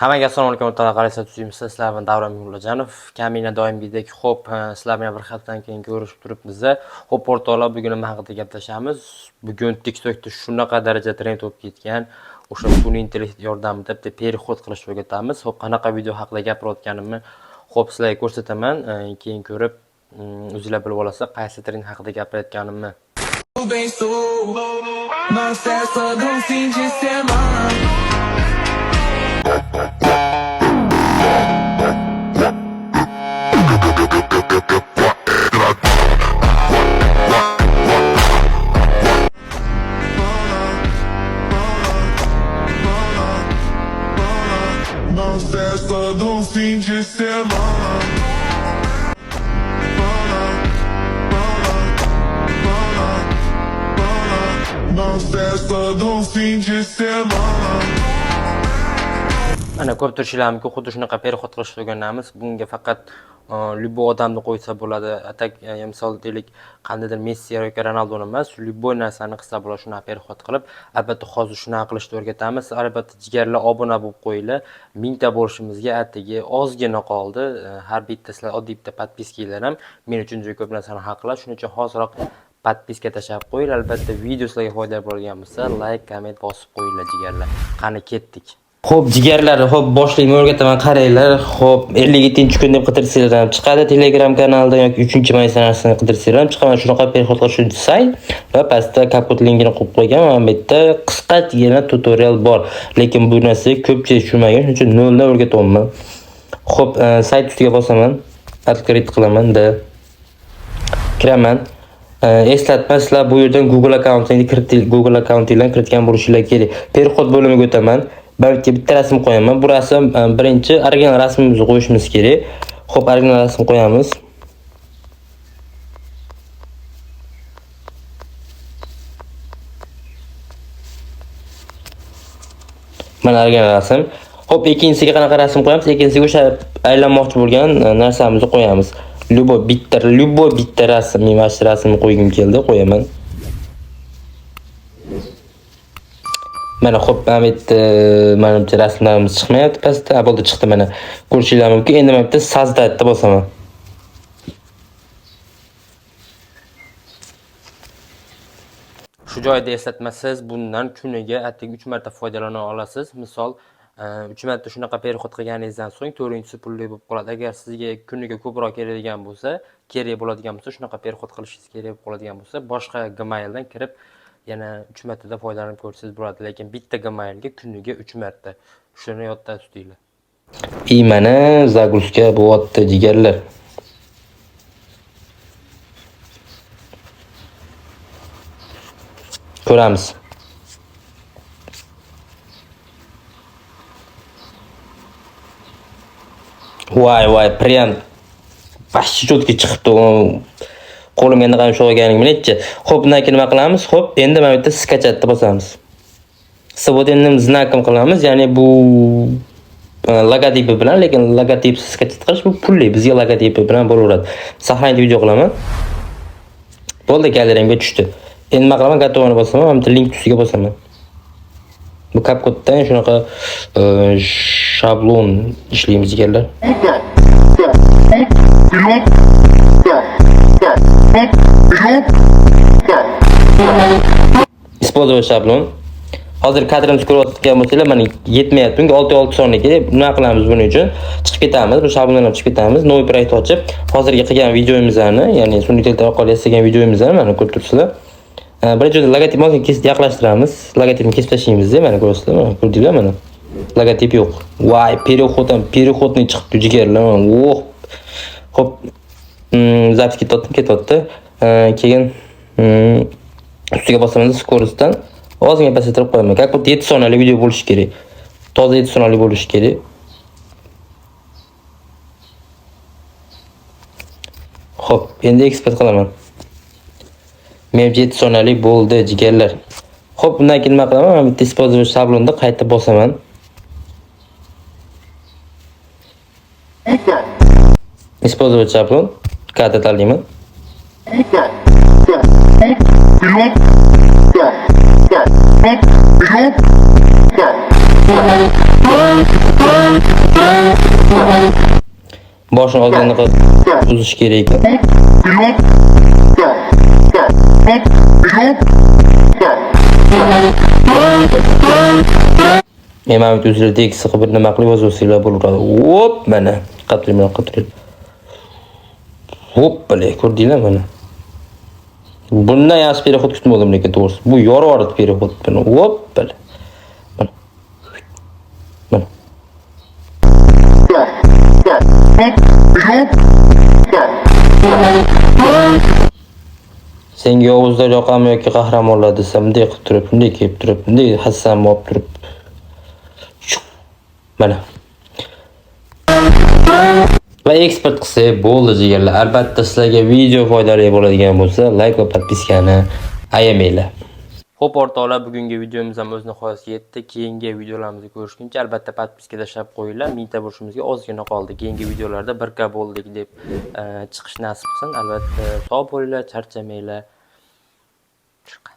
Hammaga assalomu alaykum o'rtoqlar, qalaysiz, tuzukmisiz? Sizlar bilan Davron Mullajonov. Kamina doimgidek, xo'p, sizlar bilan bir haftadan keyin ko'rishib turibmiz. Xo'p, o'rtoqlar, bugun nima haqida gaplashamiz? Bugun TikTokda shunaqa daraja trend bo'lib ketgan, o'sha sun'iy intellekt yordamida bitta переход qilishni o'rgatamiz. Xo'p, qanaqa video haqida gapirayotganimni xo'p sizlarga ko'rsataman. Keyin ko'rib, o'zinglar bilib olasizlar qaysi trend haqida gapirayotganimni. Bem sou na festa do fim de semana. Na festa do fim de semana. Na festa do fim de semana. Mana ko'rib turishinglar mumkin, xuddi shunaqa переход qilishni o'rganamiz. Bunga faqat любой odamni qo'ysa bo'ladi. А так, misol deylik, qandaydir Messi yoki Ronaldoni emas, любой narsani qilsa bo'ladi shunaqa переход qilib. Albatta hozir shunaqa qilishni o'rgatamiz. Albatta jigarlar obuna bo'lib qo'yinglar. 1000 ta bo'lishimizga atigi ozgina qoldi. Har bitta sizlar oddiy bitta подписка lar ham men uchun juda ko'p narsani hal qiladi. Shuning uchun hoziroq подписка tashlab qo'yinglar. Albatta video sizlarga foydali bo'lgan bo'lsa, like, komment bosib qo'yinglar jigarlar. Qani ketdik. Xo'p, jigarlar, xo'p, boshlayman o'rgataman, qaranglar. Xo'p, 57-kun deb qidirsanglar ham chiqadi Telegram kanalida yoki 3-may sanasini qidirsanglar ham chiqadi. Shunaqa переход qilish sayt va pastda CapCut linkini qo'yib qo'ygan. Mana bu yerda qisqagina tutorial bor. Lekin bu narsaga ko'pchilik tushunmagan, shuning uchun noldan o'rgatyapman. Xo'p, sayt ustiga bosaman. Открыть qilaman da. Kiraman. Eslatma, sizlar bu yerdan Google akkauntingni kiritib, Google akkauntinglarni kiritgan bo'lishinglar kerak. Переход bo'limiga o'taman. Balki bitta rasm qo'yaman. Bu rasm birinchi original rasmimizni qo'yishimiz kerak. Xo'p, original rasm qo'yamiz. Mana original rasm. Xo'p, ikkinchisiga qanaqa rasm qo'yamiz? Ikkinchisiga o'sha aylanmoqchi bo'lgan narsamizni qo'yamiz. Любой bitta rasm, men mana shu rasmni qo'ygim keldi, qo'yaman. Mana xo'p, mana bu yerda manimcha rasmlarimiz chiqmayapti pastda. Ha, bo'ldi, chiqdi mana. Ko'rishinglar mumkin. Endi mana bu yerda создать deb bosaman. Shu joyda eslatma, siz bundan kuniga atigi 3 marta foydalana olasiz. Misol, 3 marta shunaqa переход qilganingizdan so'ng to'rtinchisi pulli bo'lib qoladi. Agar sizga kuniga ko'proq keladigan bo'lsa, kerak bo'ladigan bo'lsa, shunaqa переход qilishingiz kerak bo'lib qoladigan bo'lsa, boshqa Gmaildan kirib yana 3 martada foydalanib ko'rsangiz bo'ladi. Lekin bitta Gmailga kuniga 3 marta. Shuni yodda tutinglar. И mana загрузка bo'lyapti jigarlar. Ko'ramiz. Voy voy, прям вообще четко chiqibdi. Qo'limga nima ushlab olganimni nechi. Xo'p, undan keyin nima qilamiz? Xo'p, endi mana bu yerda скачать deb bosamiz. Свободным знаком qilamiz, ya'ni bu logotipi bilan, lekin logotipsiz скачать qilish bu pulli, bizga logotipi bilan bo'laveradi. Сохранить video qilaman. Bo'ldi, galereyamga tushdi. Endi nima qilaman? Готово ni bosaman, mana bu yerda link ustiga bosaman. Bu CapCutdan shunaqa shablon ishlaymiz jigarlar. Использовать шаблон. Hozir kadrimizni ko'rayotgan bo'lsanglar, mana yetmayapti. Bunga 6-6 soniya kerak. Nima qilamiz buning uchun? Chiqib ketamiz. Bu shablondan ham chiqib ketamiz. Новый проект ochib, hozirgi qilgan videomizni, ya'ni sun'iy intellekt orqali yasagan videomizni mana ko'rib turibsizlar. Birinchi logotipni ozgina kesib yaqinlashtiramiz. Logotipni kesib tashlaymiz, mana ko'rasizlar, mana ko'rdinglar mana. Logotip yo'q. Voy, переход ham переходный chiqibdi jigarlar. Oh. Xo'p, запись ketyapti, ketyapti. Keyin ustiga bosaman, скорость dan ozgina pasaytirib qo'yaman. Как будто 7 soniyalik video bo'lishi kerak. Toza 7 soniyalik bo'lishi kerak. Xo'p, endi eksport qilaman. Menimcha 7 soniyalik bo'ldi, jigarlar. Xo'p, undan keyin nima qilaman? Mana bitta использовать shablonda qayta bosaman. Использовать шаблон. Kadr tanlayman. Boshini ozgina uzish kerak ekan. Pilota. Pilota. Mana bu o'zinglar tekst qilib bir nima qilib yozsanglar bo'laveradi. Hop, mana. Qilib turing, qilib turing. Hop, bale, ko'rdinglar mana. Bundan yaxshi переход kutmadim lekin, to'g'risi. Bu yorib yubordi переход buni. Hop, bale. Mana. Mana. Pilota. Senga yovuzlar yoqami yoki qahramonlar desam, bunday qilib turib, bunday kelib turib, bunday hassamni olib turib. Mana. Va eksport qilsak bo'ldi, jigarlar. Albatta, sizlarga video foydali bo'ladigan bo'lsa, like va подписка ni ayamanglar. Xo'p, o'rtoqlar, bugungi videomiz ham o'z nihoyasiga yetdi. Keyingi videolarimizni ko'rishguncha albatta подписка tashlab qo'yinglar. 1000 ta bo'lishimizga ozgina qoldi. Keyingi videolarda 1K bo'ldik deb chiqish nasib qilsin. Albatta, sog' bo'linglar, charchamanglar. Chiqa.